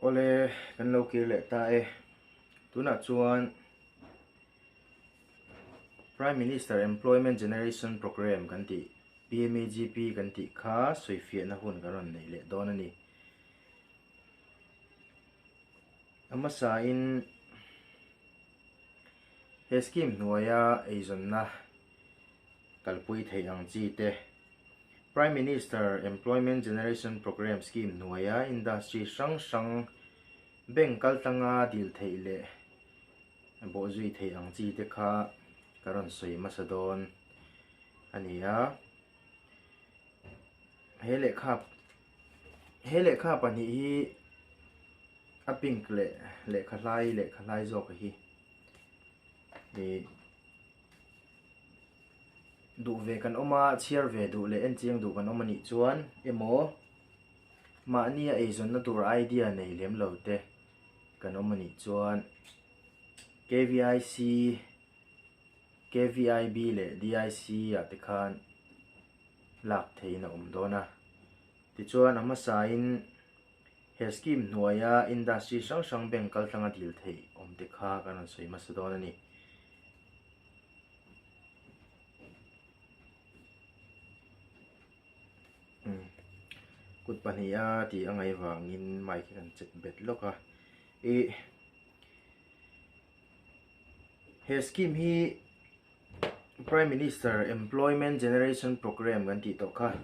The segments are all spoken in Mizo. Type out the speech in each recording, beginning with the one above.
Awle, kan lo kir leh ta e. Tunah chuan Prime Minister Employment Generation Programme kan tih, PMEGP kan tih kha sawifiahna hun kan rawn nei leh dawn a ni. A hmasain he scheme hnuaia eizawnna kalpui theih ang chi te, Prime Minister Employment Generation Programme Scheme hnuaia industry hrang hrang bank kaltlanga dil theih leh bawhzui theih ang chi te kha ka rawn sawi hmasa dawn a ni a. He lehkha he lehkha pahnih hi a pink leh lehkha hlai lehkha hlai zawk hi ih Duh ve kan awm a, chhiar ve duh leh enchiang duh kan awm a nih chuan emaw mahnia eizawnna tur idea nei lem lo te kan awm a nih chuan KVIC, KVIB leh DIC ah te khan lak theihin a awm dawn a. Tichuan a hmasain he scheme hnuaia industry hrang hrang bank kaltlanga dil theih awm te kha kan rawn sawi hmasa dawn a ni. Kut pahniha tih a ngaih vangin mic hi kan check bet lawk a ih he scheme hi Prime Minister Employment Generation Programme kan tih tawh kha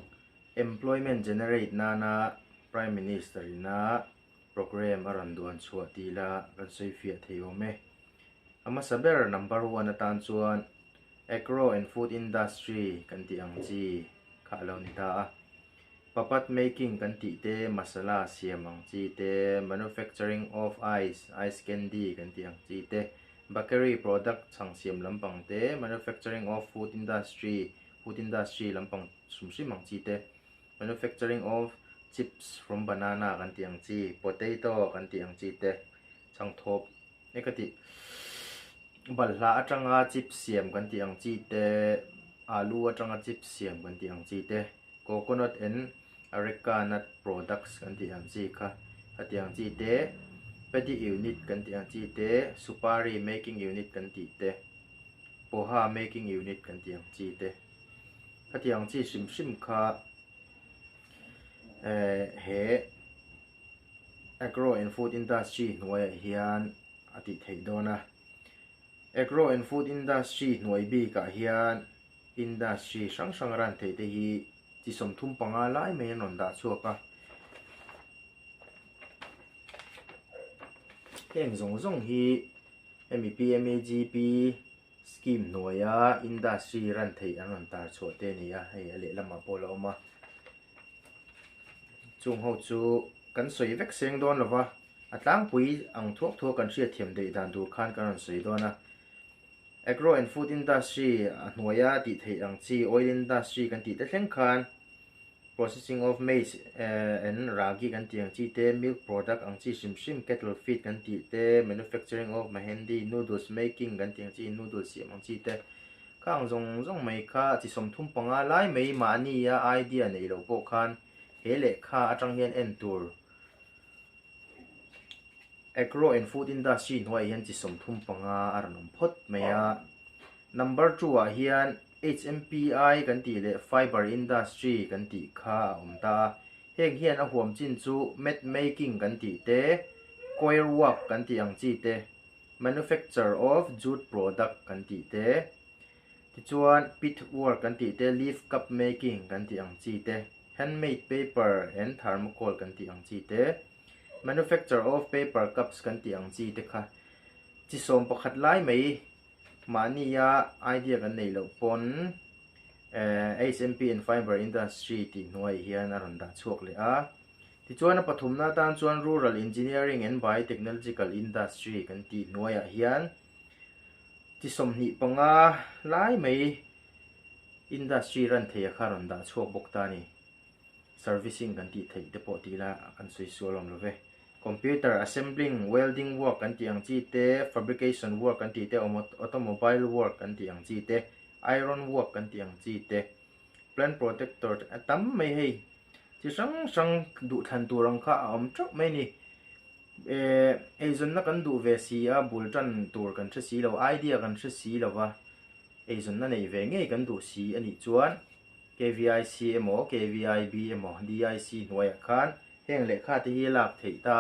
employment generate nana Prime Minister ina programme a rawn duan chhuah tih la kan sawi fiah thei awm e. A hmasa ber number one atan chuan Agro and Food Industry kan tih ang chi kha a lo ni ta a. Papad making kan tih te, masala siam ang chi te, manufacturing of ice, ice candy kan tih ang chi te, bakery product chhang siam lampang te, manufacturing of food industry, food industry lampang hrim hrim ang chi te, manufacturing of chips from banana kan tih ang chi, potato kan tih ang chi te, chhangthawp Hei ka tih balhla atanga chips siam kan tih ang chi te, alu atanga chips siam kan tih ang chi te, coconut and areca nut products kan tih ang chi kha a tih ang chi te, paddy unit kan tih ang chi te, supari making unit kan tih te, poha making unit kan tih ang chi te, khatiang ang chi hrim hrim kha eh he. Agro and Food Industry hnuaiah hian a tih theih dawn a. Agro and Food Industry hnuai bikah hian industry hrang hrang ran theih te hi chi 35 lai mai an rawn dah chhuak a. Heng zawng zawng hi hemi PMAGP scheme hnuaia industry ran theih an rawn tar chhuah te a ni a, hei a lehlamah pawh a la awm a. Chung ho chu kan sawi vek seng dawn lo va, a tlangpui ang thuak thuak kan hriatthiam daih dan tur khan kan rawn sawi dawn a. Agro and Food Industry a hnuaia tih theih ang chi Oil Industry kan tih te thleng khan Processing of Maize and Ragi kan tih ang chi te, Milk Product ang chi hrim hrim, Cattle Feed kan tih te, Manufacturing of Mehendi, Noodles Making kan tih ang chi, Noodles siam ang chi te, Khang zawng zawng mai kha chi 35 lai mai mahnia idea neih loh pawh khan he lehkha atang hian en tur Agro and Food Industry hnuaiah hian chi 35 a rawn awm phawt mai a. Number two ah hian HMPI kan tih leh Fiber Industry kan tih kha a awm ta a. Heng hian a huam chin chu mat making kan tih te, coir work kan tih ang chi te, Manufacture of jute product kan tih te, tichuan pith work kan tih te, leaf cup making kan tih ang chi te, handmade paper and thermocol kan tih ang chi te, manufacture of paper cups kan tih ang chi te kha chi 11 lai mai mahnia idea kan neih loh pawn HMP and fiber industry tih hnuaiah hian a rawn dah chhuak leh a. Tichuan a pathumna atan chuan Rural Engineering and Biotechnological Industry kan tih hnuaiah hian chi 25 lai mai industry ran thei a kha rawn dah chhuak bawk ta a ni. Servicing kan tih theih te pawh ti ila kan sawi sual awm lo ve. Computer assembling, welding work kan tih ang chi te, fabrication work kan tih te, automobile work kan tih ang chi te, iron work kan tih ang chi te, plant protector a tam mai hei. Chi hrang hrang duhthlan tur ang kha a awm teuh mai a ni. Eh, eizawnna kan duh ve si a, bul tan tur kan hre si lo, idea kan hre si lo va, eizawnna nei ve ngei kan duh si a nih chuan KVIC emaw KVIB emaw DIC hnuaiah khan heng lehkha te hi lak theih ta.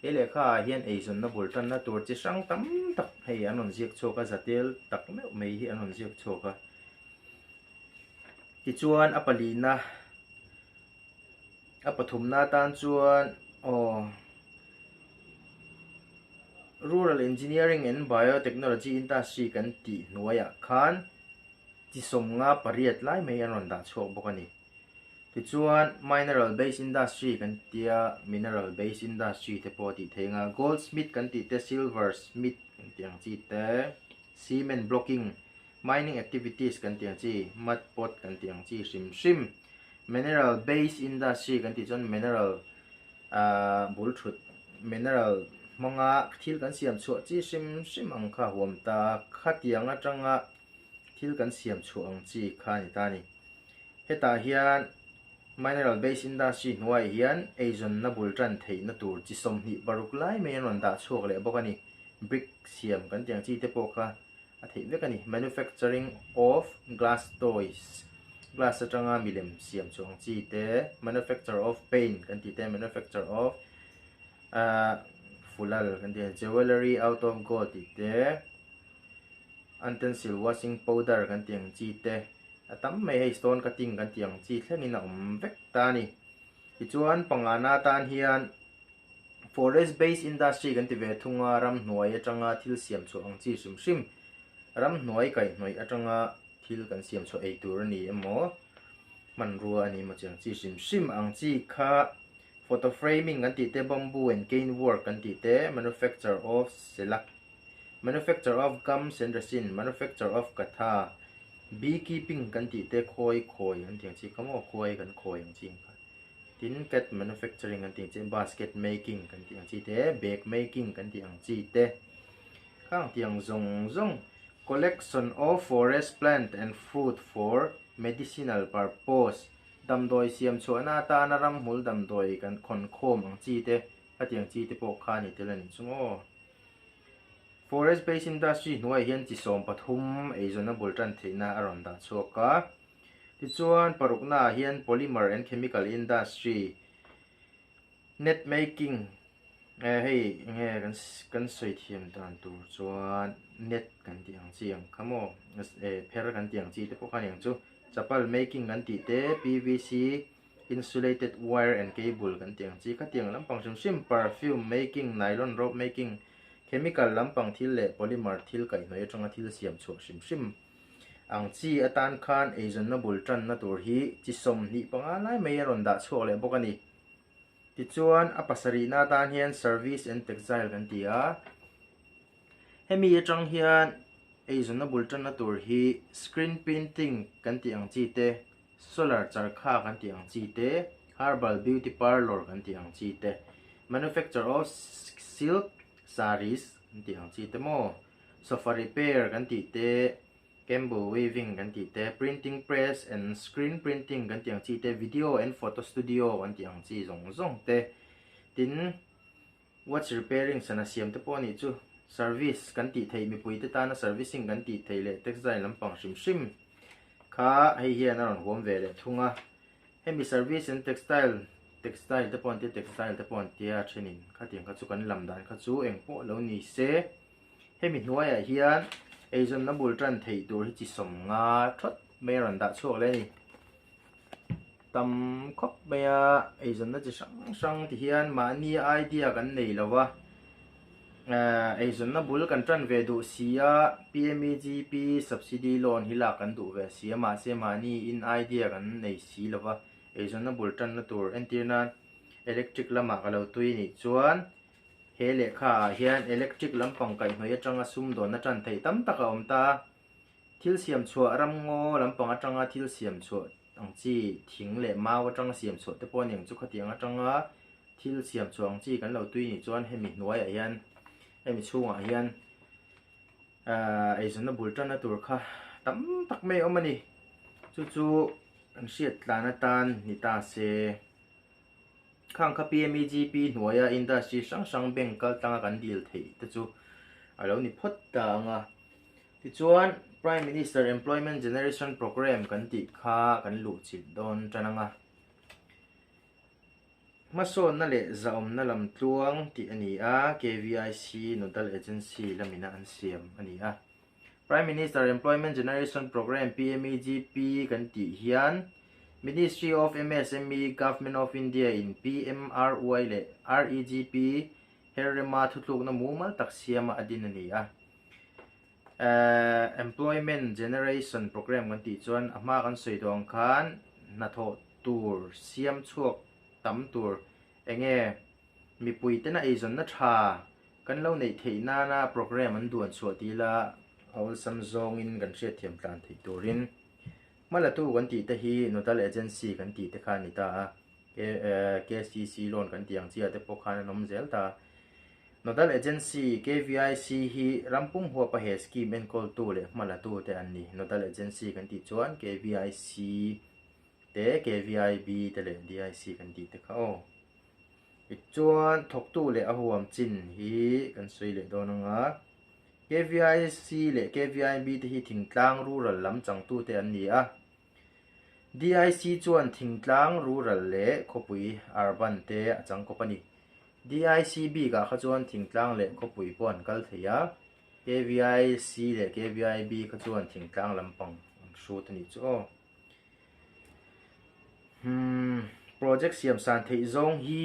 He lehkha ah hian eizawnna bul tanna tur chi hrang tam tak hei an rawn ziak chhuak a, zatel tak meuh mai hi an rawn ziak chhuak a. Tichuan a palina A pathumna atan chuan aw Rural Engineering and Biotechnology Industry kan tih hnuaiah khan chi sawmnga pariat lai mai an rawn dah chhuak bawk a ni. Tichuan Mineral Based Industry kan tia Mineral Based Industry te pawh a tih theih ang a, Goldsmith kan tih te, Silversmith kan tih ang chi te, Cement Blocking Mining activities kan tih ang chi, mud pot kan tih ang chi hrim hrim. Mineral based industry kan tih chuan mineral ah bul thut, mineral hmanga thil kan siam chhuah chi hrim hrim ang kha huam ta. Khatiang atanga thil kan siam chhuah ang chi kha a ni ta a ni. Hetah hian mineral based industry hnuaiah hian eizawnna bul tan theihna tur chi 26 lai mai an rawn dah chhuak leh bawk a ni. Brick siam kan tih ang chi te pawh kha a theih vek a ni. Manufacturing of glass toys, glass atanga milem siam chu ang chi te, manufacture of paint kan tih te, manufacture of ah fulal kan tih jewellery out of gold tih te, utensil washing powder kan tih ang chi te, a tam mai hei stone cutting kan tih ang chi thlengin a awm vek ta a ni. Tichuan pangana atan hian Forest based industry kan ti ve thung a, ramhnuai atanga thil siam chhuah ang chi hrim hrim, ramhnuai kaihhnawih atanga thil kan siam chhuah ei tur a ni emaw, hmanrua a ni emaw chi ang chi hrim hrim ang chi kha photo framing kan tih te, bamboo and cane work kan tih te, manufacture of shellac, manufacture of gums and resin, manufacture of katha, bee keeping kan tih te, khawi khawi kan tih ang chi kha maw, khuai kan khawi ang chi ang kha. Tin, cat manufacturing kan tih ang chi, basket making kan tih ang chi te, bag making kan tih ang chi te, khang tih ang zawng zawng, collection of forest plant and fruit for medicinal purpose, damdawi siam chhuahna atana ramhmul damdawi kan khawn khawm ang chi te, khatiang chi te pawh kha a ni tel a nih chu maw. Forest based industry hnuaiah hian chi 13 eizawnna bul tan theihna a rawn dah chhuak a. Tichuan, paruknaah hian Polymer and Chemical Industry, Net Making, eh hei enge kan kan sawi thiam dan tur chuan net kan tih ang chi ang kha maw eh pher kan tih ang chi te pawh kha ni ang chu, chapal making kan tih te, PVC insulated wire and cable kan tih ang chi khatiang lampang hrim hrim, perfume making, nylon rope making, chemical lampang thil leh polymer thil kaihhnawih atanga thil siam chhuah hrim hrim. Ang chi atan khan eizawnna bul tanna tur hi chi 25 lai mai a rawn dah chhuak leh bawk a ni. Tichuan, a pasarihna atan hian Service and Textile kan ti a. Hemi atang hian eizawnna bul tanna tur hi Screen Printing kan tih ang chi te, Solar charkha kan tih ang chi te, Herbal Beauty Parlour kan tih ang chi te, Manufacture of Silk Sarees kan tih ang chi te maw? Sofa repair kan tih te, cable weaving kan tih te, printing press and screen printing kan tih ang chi te, video and photo studio kan tih ang chi zawng zawng te, tin watch repairing sana siam te pawh a nih chu. Service kan tih theih mipui te tana servicing kan tih theih leh textile lampang hrim hrim kha hei hian a rawn huam ve leh thung a. Hemi service and textile, textile te pawh an tia, textile te pawh an tia thenin khatiang kha chu kan lam dan kha chu engpawh lo ni se. Hemi hnuaiah hian eizawnna bul tan theih tur hi chi 50 thawt mai a rawn dah chhuak leh a ni. Tam khawp mai a, eizawnna chi hrang hrang ti hian mahni idea kan nei lo va, eizawnna bul kan tan ve duh si a, PMEGP subsidy loan hi lak kan duh ve si a, mahse mahni in idea kan nei si lo va, eizawnna bul tanna tur entir nan electric lamah ka lo tui nih chuan He lehkha ah hian electric lampang kaihhnawih atanga sumdawnna tan theih tam tak a awm ta. Thil siam chhuah ramngaw lampang atanga thil siam chhuah ang chi thing leh mau atanga siam chhuah te pawh a ni ang chu khatiang atanga thil siam chhuah ang chi kan lo tui nih chuan hemi hnuaiah hian hemi chhungah hian ahh eizawnna bul tanna tur kha tam tak mai a awm a ni. Chu chu kan hriat tlan atan ni ta se. Khang kha PMEGP hnuaia industry hrang hrang bank kal tlanga kan dil theih te chu a lo ni phawt ta ang a. Tichuan, Prime Minister Employment Generation Programme kan tih kha kan luh chilh dawn tan ang a. Hmasawnna leh zahawmna lam tluang tih a ni a, KVIC Nodal Agency lamina an siam a ni a. Prime Minister Employment Generation Programme, PMEGP, kan tih hian Ministry of MSME, Government of India in PMRY leh REGP her rema thutlukna mumal tak siama a din a ni a. Employment Generation Programme kan tih chuan a hma kan sawi tawh ang khan hnathawh tur siam chhuak tam tur enge mipui tena eizawnna tha Kan lo neih theih nana programme an duan chhuah ti ila a awlsam zawngin kan hriatthiam tlan theih turin hmalatu kan tih te hi nodal agency kan tih te kha a ni ta a, KCC loan kan tih ang chiah te pawh khan an awm zel ta. Nodal agency KVIC hi rampum huapa he scheme enkawltu leh hmalatu te an ni. Nodal agency kan tih chuan KVIC te, KVIB te leh DIC kan tih te kha aw. Tichuan, thawktu leh a huam chin hi kan sawi leh dawn ang a, KVIC leh KVIB te hi thingtlang rural lam changtute an ni a. DIC chuan thingtlang rural leh khawpui urban te a chang kawp a ni. DIC bikah kha chuan thingtlang leh khawpui pawh an kal thei a, KVIC leh KVIB kha chuan thingtlang lampang an hrut a nih chu aw. Umm project siam san theih zawng hi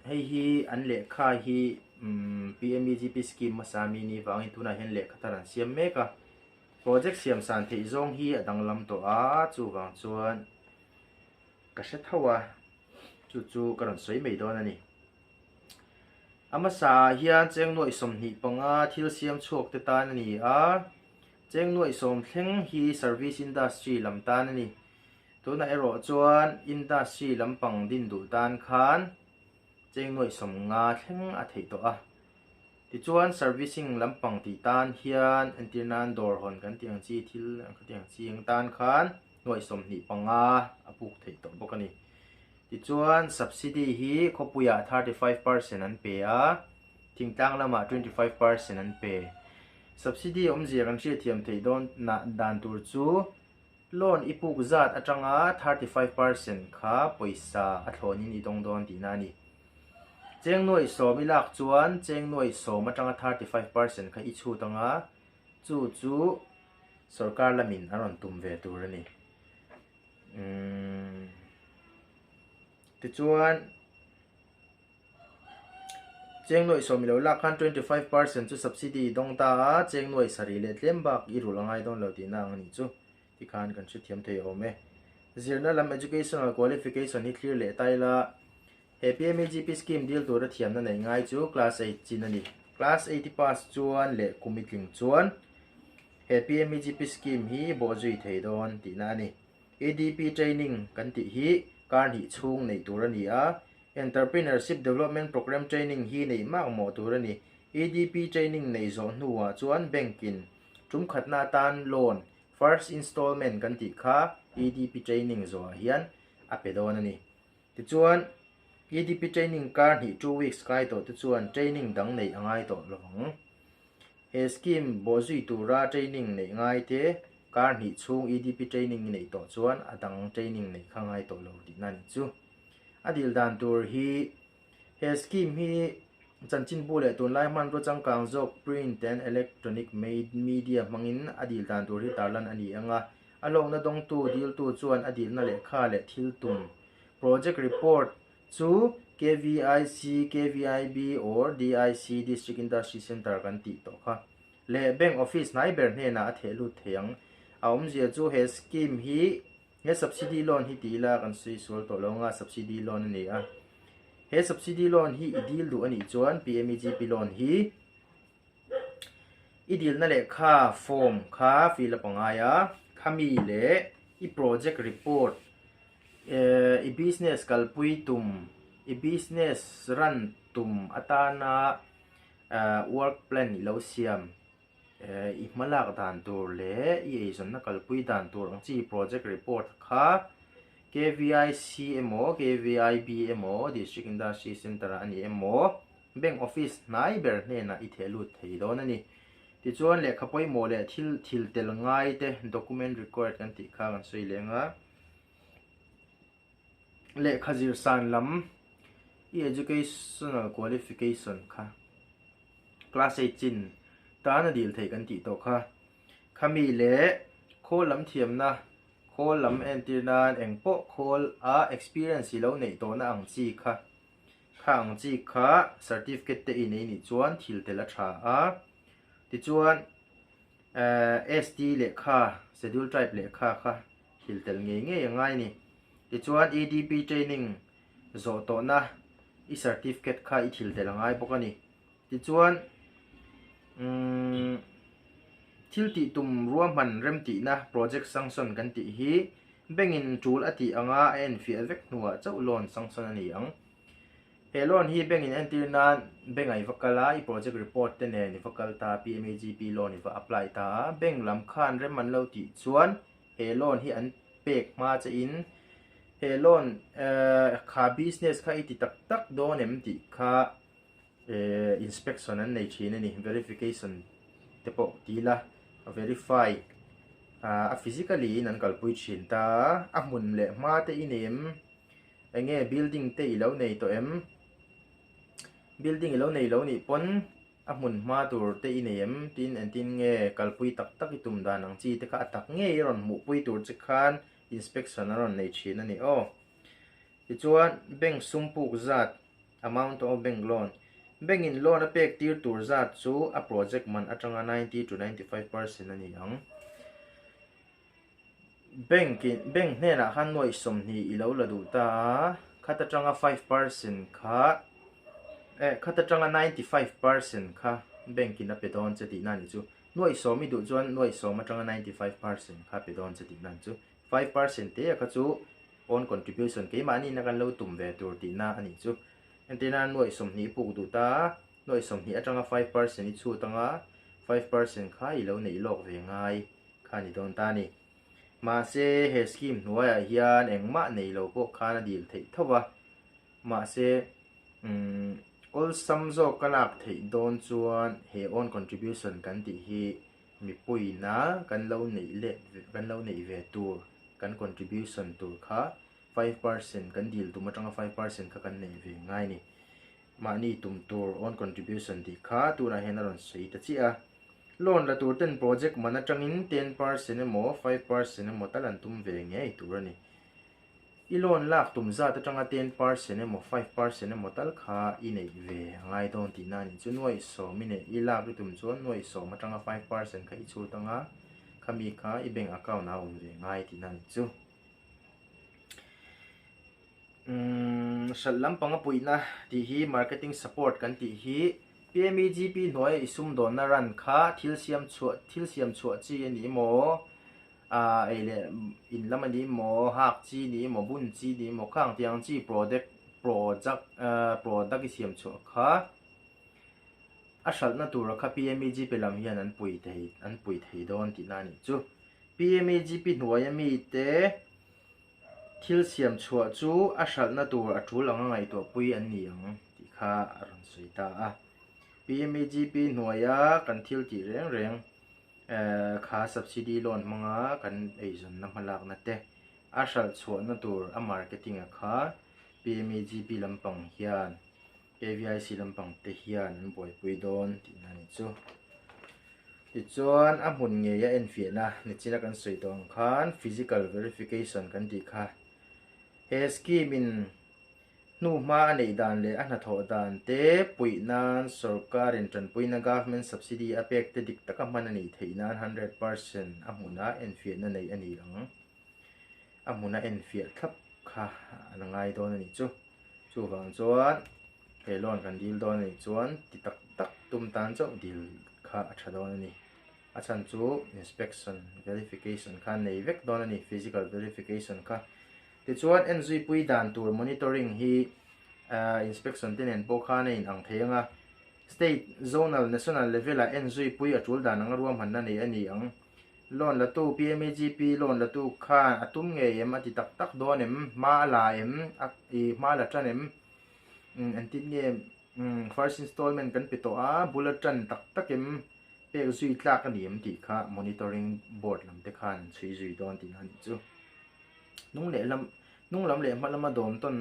hei hi an lehkha hi umm PMEGP scheme hmasa mi ni vangin tunah hian lehkha thar an siam mek a project siam san theih zawng hi a danglam tawh a chuvang chuan ka hre tho a chu chu ka rawn sawi mai dawn a ni. A hmasa ah hian cheng nuaih 25 thil siam chhuak te tan a ni a. Cheng nuaih sawm thleng hi service industry lam tan a ni. Tunah erawh chuan industry lampang din duh tan khan cheng nuaih 50 thleng a theih tawh a. Tichuan servicing lampang tih tan hian entir nan dawr hawn kan tih ang chi thil ang kha tih ang chi ang tan khan nuaih 25 a puk theih tawh bawk a ni. Tichuan subsidy hi khawpuiah 35% an pe a. Thingtlang lamah 25% an pe. Subsidy awmzia kan hriatthiam theih dawn dan tur chu loan i puk zat atanga 35% kha pawisa a thlawnin i dawng dawn tihna a ni. Cheng nuaih sawm i lak chuan cheng nuaih sawm atanga 35% kha i chhut anga chu chu sorkar lamin a rawn tum ve tur a ni. Umm tichuan. Cheng nuaih sawm i lo lak khan 25% chu subsidy i dawng ta a, cheng nuaih sarih leh tlem bak i rulh a ngai dawn lo tihna ang a nih chu tikhan kan hrethiam thei awm e. Zirna lam educational qualification hi thlir leh ta ila, he PMEGP scheme dil tura thiamna neih ngai chu class eight chin a ni. Class eight i pass chuan leh kum i tling chuan he PMEGP scheme hi bawhzui thei dawn tihna a ni. EDP training kan tih hi kar hnih chhung neih tur a ni a, Entrepreneurship Development Programme training hi neih mak mawh tur a ni. EDP training neih zawh hnuah chuan bank-in tum khatna atan loan, first installment kan tih kha EDP training zawhah hian a pe dawn a ni. Tichuan, EDP training kar hnih, two weeks, kai tawh te chuan training dang neih a ngai tawh lo ang. He scheme bawhzui tura training neih ngai te kar hnih chhung EDP training i neih tawh chuan a dang training neih kha ngai tawh lo tihna a nih chu. A dil dan tur hi he scheme hi chanchinbu leh tunlai hmanrua changkang zawk print and electronic media hmangin a dil dan tur hi tarlan a ni ang a. A hlawkna dawngtu diltu chuan a dilna lehkha leh thil tum project report chu KVIC, KVIB or DIC, District Industry Centre kan tih tawh kha leh bank office hnai ber hnenah a theh lut thei ang. A awmzia chu he scheme hi He subsidy loan hi ti ila kan sawi sual tawh lo anga subsidy loan a ni a. He subsidy loan hi i dil duh a nih chuan PMEGP loan hi i dilna lehkha form kha fill up a ngai a, khami leh i project report eh i business kalpui tum i business run tum atana eh work plan i lo siam. I hmalak dan tur leh i eizawnna kalpui dan tur ang chi project report kha KVIC emaw, KVIB emaw, District Industry Centre ah a ni emaw, Bank Office hnai ber hnenah i theh lut thei dawn a ni. Tichuan, lehkha pawimawh leh thil thil tel ngai te, document required kan tih kha kan sawi leng a. Lehkha zir san lam, i educational qualification kha class eight chin tan a dil theih kan tih tawh kha. Khami leh khawl lam thiamna, khawl lam entir nan eng pawh khawl a experience i lo neih tawhna ang chi kha, kha ang chi kha certificate te i nei nih chuan thil tel a tha a. Tichuan ST lehkha, Schedule Tribe lehkha kha thil tel ngei ngei a ngai a ni. Tichuan EDP training zawh tawhna i certificate kha i thil tel a ngai bawk a ni. Tichuan, umm, thil tih tum ruahman remtihna, project sanction kan tih hi bank-in tul a tih anga a enfiah vek hnuah chauh loan sanction a ni ang. He loan hi bank-in entir nan bank-ah i va kal a, i project report te nen i va kal ta a, PMEGP loan i va apply ta a, bank lam khan rem an lo tih chuan he loan hi an pek hma che in he loan kha business kha i ti tak tak dawn em tih kha inspection an nei thin a ni, verification te pawh ti ila verify a physically in an kalpui thin ta a, a hmun leh hma te i nei em? Enge building te i lo nei tawh em? Building i lo nei lo nih pawn a hmun hma tur te i nei em? Tin engtin nge kalpui tak tak i tum dan ang chi te kha a tak ngei i rawn hmuhpui tur che khan inspection a rawn nei thin a ni aw. Tichuan bank sum puk zat Amount of bank loan, Bank in loan a pek tir tur zat chu a project man atanga 90 to 95% a ni ang. Bank in bank hnenah khan nuaih 20 i lo la duh ta a, khat atanga 5% kha eh khat atanga 95% kha bank in a pe dawn che tihna a ni chu. Nuaih sawm i duh chuan nuaih sawm atanga 95% kha a pe dawn che tihna a ni chu. 5% te kha chu Own contribution keimahni na kan lo tum ve tur tihna a nih chu. Entirna nuaih 20 i puk duh ta a, nuaih 20 atanga 5% i chhut anga 5% kha i lo neih lawk ve ngai kha a ni dawn ta a ni. Mahse he scheme hnuaiah hian engmah nei lo pawh khan a dil theih tho va, mahse umm awlsam zawk ka lak theih dawn chuan he own contribution kan tih hi mipuiina kan lo neih let kan lo neih ve tur kan contribution tur kha 5% kan dil tum atanga 5% kha kan neih ve ngai ni. Mahni tum tur own contribution tih kha tunah hian a rawn sawi ta chiah a. Loan la tur ten project man atangin 10% emaw 5% emaw tal an tum ve ngei tur a ni. I loan lak tum zat atanga 10% emaw 5% emaw tal kha i neih ve a ngai dawn tihna a nih chu. Nuaih sawm i neih i lak i tum chuan nuaih sawm atanga 5% kha i chhut anga khami kha i bank account ah a awm ve ngai tihna a nih chu. Umm hralh lampanga puihna tih hi marketing support kan tih hi PMEGP hnuaia i sumdawnna ran kha thil siam chhuah thil siam chhuah chi a ni emaw Ah ei leh in lam a ni maw, hak chi ni maw, bun chi ni maw, khang tiang chi product project product i siam chhuah kha a hralhna tura kha PMEGP lam hian an pui thei an pui thei dawn tihna a nih chu. PMEGP hnuaia mite thil siam chhuah chu a hralhna tur a tul anga ngaihtuahpui an ni ang tih kha a rawn sawi ta a. PMEGP hnuaia kan thil tih reng reng Kha subsidy loan hmanga kan eizawnna hmalakna te a hralh chhuahna tur a marketing a kha PMEGP lampang hian KVIC lampang te hian an buaipui dawn tihna a ni chu. Tichuan a hmun ngei a enfiahna nichina kan sawi tawh ang khan physical verification kan tih kha he scheme in Hnuhma a neih dan leh a hnathawh dan te puih nan sawrkarin tanpuina government subsidy a pek te dik taka hman a nih theih nan 100% a hmuna enfiahna neih a ni ang. A hmuna enfiah thlap kha an ngai dawn a nih chu. Chuvang chuan he loan kan dil dawn a nih chuan ti tak tak tum tan chauh dil kha a tha dawn a ni. A chhan chu inspection verification kha nei vek dawn a ni, physical verification kha. Tichuan enzuipui dan tur monitoring hi inspection te nen pawh khan a in ang thei ang a, State, Zonal, National level ah enzuipui a tul dan anga ruahmanna nei a ni ang. Loan latu PMEGP loan latu khan a tum ngei em, a ti tak tak dawn em, hma a la em, a i hma a la tan em, engtin nge first installment kan pe tawh a, bul a tan tak tak em, pek zui tlak a ni em tih kha monitoring board lam te khan an chhui zui dawn tihna a nih chu. Hnung leh lam hnung lam leh hma lama dawm tawn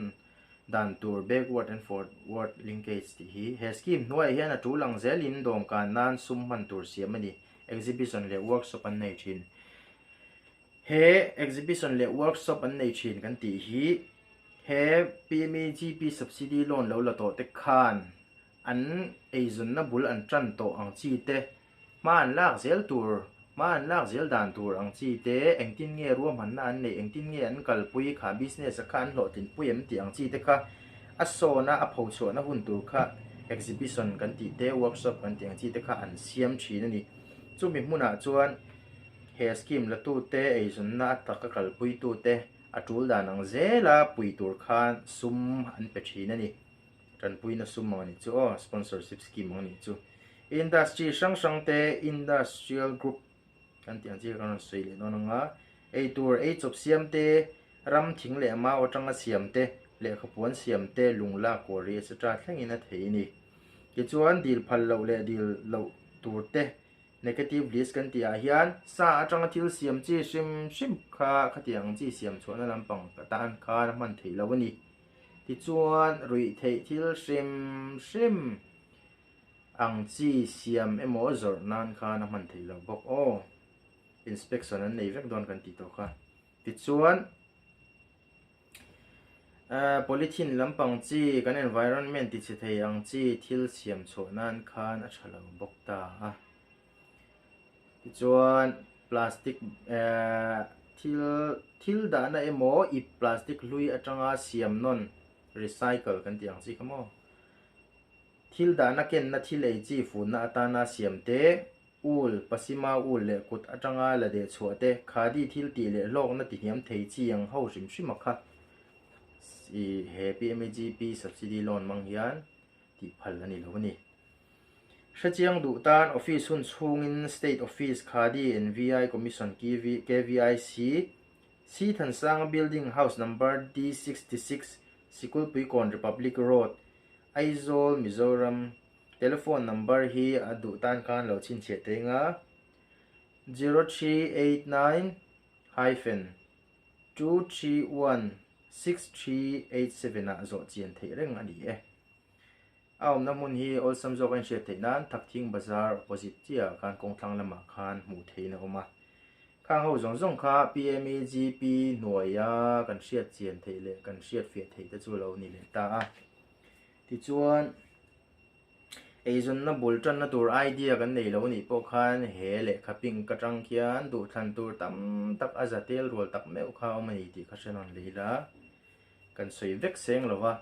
dan tur backward and forward linkage tih hi he scheme hnuaiah hian a tul ang zelin dawmkan nan sum hman tur siam a ni. Exhibition leh workshop an nei thin. He exhibition leh workshop an nei thin kan tih hi he PMEGP subsidy loan lo la tawh te khan an eizawnna bul an tan tawh ang chi te Hma an lak zel tur, hma an lak zel dan tur ang chi te, engtin nge ruahmanna an neih, engtin nge an kalpui kha business a kha an hlawhtlinpui em tih ang chi te kha a sawna a phochhuahna hun tur kha exhibition kan tih te, workshop kan tih ang chi te kha an siam thin a ni. Chumi hmunah chuan he scheme latute eizawnna a taka kalpuitute a tul dan ang zela pui tur khan sum an pe thin a ni. Tanpuina sum ang a nih chu aw, sponsorship scheme ang a nih chu. Industry hrang hrang te, industrial group kan tih ang chi kha kan rawn sawi leh dawn ang a. Eitur ei chawp siam te, ram thing leh mau atanga siam te, lehkhapuan siam te, lung lak kuari etc thlengin a thei a ni. Tichuan dil phal loh leh dil loh tur te, negative list kan tih ah hian sa atanga thil siam chi hrim hrim kha khatiang ang chi siam chhuahna lampang ka tan khan a hman theih loh a ni. Tichuan, ruih theih thil hrim hrim ang chi siam emaw zawrh nan khan a hman theih loh bawk aw. Inspection an nei vek dawn kan tih tawh kha. Tichuan, polythene lampang chi, kan environment tichhe thei ang chi thil siam chhuah nan khan a tha lo bawk ta a. Tichuan plastic thil thil dahna emaw ip plastic hlui atanga siam nawn recycle kan tih ang chi kha maw? Thil dahna kenna thil ei chi funna atana siam te, ul, pasima ul leh kut atanga la deh chhuah te, khadi thil tih leh hlawkna ti hniam thei chi ang ho hrim hrim a kha i he PMEGP subsidy loan hmang hian tih phal a ni lo a ni. Hrechiang duh tan office hun chhungin State Office Khadi NVI Commission KVIC, C Thansanga Building House Number D66, Sikulpuikawn Republic Road, Aizawl, Mizoram Telephone number hi a duh tan khan lo chhinchhiah thei nga, 0389 hyphen 231 6387 ah zawh chian theih reng a ni e. A awmna hmun hi awlsam zawk a inhriat theih nan Thakthing Bazar opposite chiah ah khan kawngthlang lamah khan hmuh theihin a awm a. Khang ho zawng zawng kha PMEGP hnuaia kan hriat chian theih leh kan hriat fiah theih te chu a lo ni leh ta a. Tichuan, eizawnna bul tanna tur idea kan nei lo anih pawh khan he lehkha pink atang khian duhthlan tur tam tak a za tel rual tak meuh kha a awm a ni tih kha hre nawn leh ila kan sawi vek seng lo va.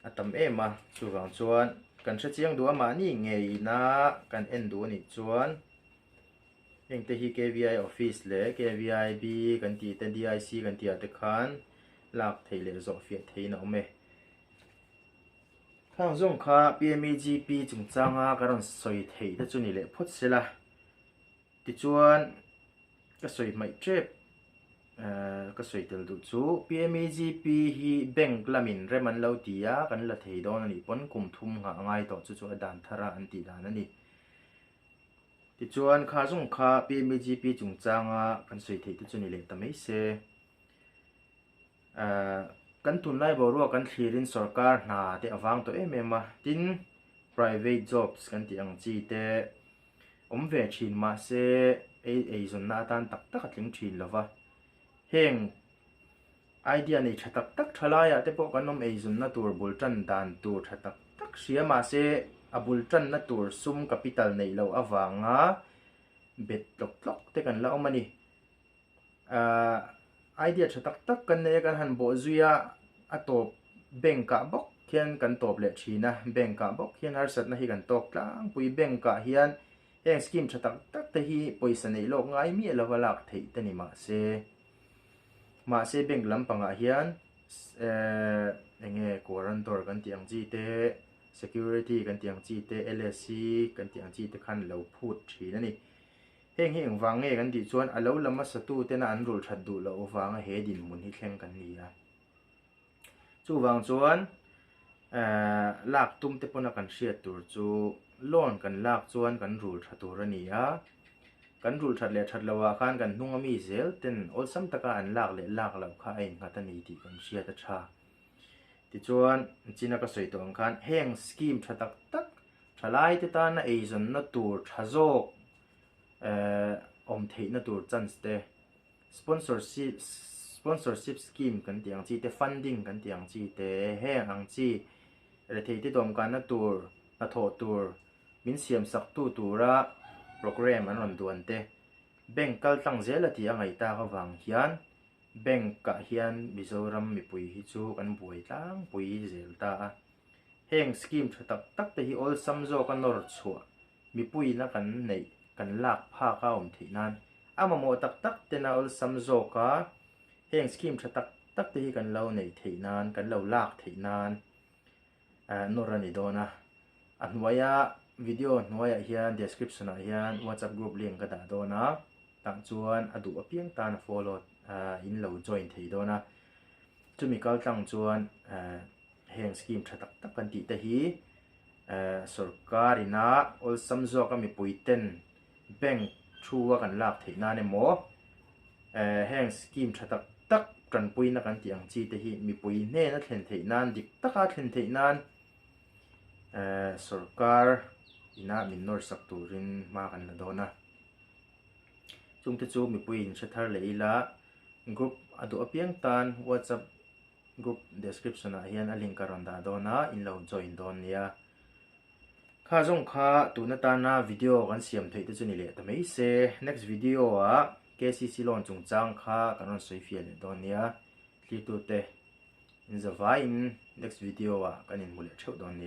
A tam em a, chuvang chuan kan hrechiang duh a mahni ngeina kan en duh a nih chuan hengte hi KVI office leh KVIB kan tih te DIC kan tih ah te khan lak theih leh zawh fiah theihin a awm e. Khang zawng kha PMEGP chungchanga ka rawn sawi theih te chu ni leh phawt sela. Tichuan, ka sawi hmaih tep ka sawi tel duh chu PMEGP hi bank lamin rem an lo ti a, kan la thei dawn a nih pawn kum thum nghah a ngai tawh chu chu a dan thar a an tih dan a ni. Tichuan, kha zawng kha PMEGP chungchanga kan sawi theih te chu ni leh ta mai se. Kan tunlai boruak kan thlirin sorkar hna te a vang tawh em em a, tin private jobs kan tih ang chi te, Awm ve thin mahse ei eizawnna atan tak tak a tling thin lo va. Heng idea nei tha tak tak tha laiah te pawh kan awm eizawnna tur bul tan dan tur tha tak tak hria mahse a bul tanna tur sum capital neih loh avanga bet tlawk tlawk te kan la awm a ni. Ahh idea tha tak tak kan nei a kan han bawh zui a, a tawp bank ah bawk hian kan tawp leh thin a, bank ah bawk hian harsatna hi kan tawk tlangpui, bank ah hian heng scheme tha tak tak te hi pawisa neih lawk ngai miah lova lak theih te ni mahse mahse bank lampangah hian ehh eng nge guarantor kan tih ang chi te security kan tih ang chi te LSC kan tih ang chi te khan lo phut thin a ni. Heng hi engvang nge kan tih chuan a lo la hmasa tu tena an rulh that duh loh avanga he dinhmun hi thleng kan ni a. Chuvang chuan lak tum te pawna kan hriat tur chu loan kan lak chuan kan rul tha tur a ni a, kan rul that leh that loh ah khan kan hnung ami zel ten awlsam taka an lak leh lak loh kha a innghat a ni tih kan hriat a tha. Tichuan china ka sawi tawh ang khan heng scheme tha tak tak thalai te tana eizawnna tur tha zawk awm theihna tur chance te Sponsorship sponsorship scheme kan tih ang chi te, funding kan tih ang chi te, heng ang chi rethei te dawmkanna tur, hnathawh tur min siam sak tu tura programme an rawn duan te, bank kal tlang zel a tih a ngaih tak avang hian bank ah hian Mizoram mipui hi chu kan buai tlangpui zel ta a. Heng scheme tha tak tak te hi awlsam zawk a nawr chhuah mipuiina kan neih kan lak phak a awm theih nan a mamawh tak tak tena awlsam zawk a, heng scheme tha tak tak te hi kan lo neih theih nan, kan lo lak theih nan nawr a ni dawn a. A hnuaia video hnuaiah hian description ah hian WhatsApp group link ka dah dawn a, tah chuan a duh apiang tan a follow in lo join thei dawn a, chumi kal tlang chuan heng scheme tha tak tak kan tih te hi Sorkar ina awlsam zawka mipui ten bank thu a kan lak theih nan emaw heng scheme tha tak tak tanpuina kan tih ang chi te hi mipui hnena thlen theih nan dik taka thlen theih nan sorkar ina min nawr sak turin hma kan la dawn a. Chungte chu mipui in hre thar leh ila group a duh apiang tan WhatsApp Group description ah hian a link a rawn dah dawn a, in lo join dawn nia. Kha zawng kha tun atana video kan siam theih te chu ni leh ta mai se, next video ah KCC loan chungchang kha kan rawn sawi fiah leh dawn nia. Thlirtute in zavaiin next video ah kan inhmu leh theuh dawn nia.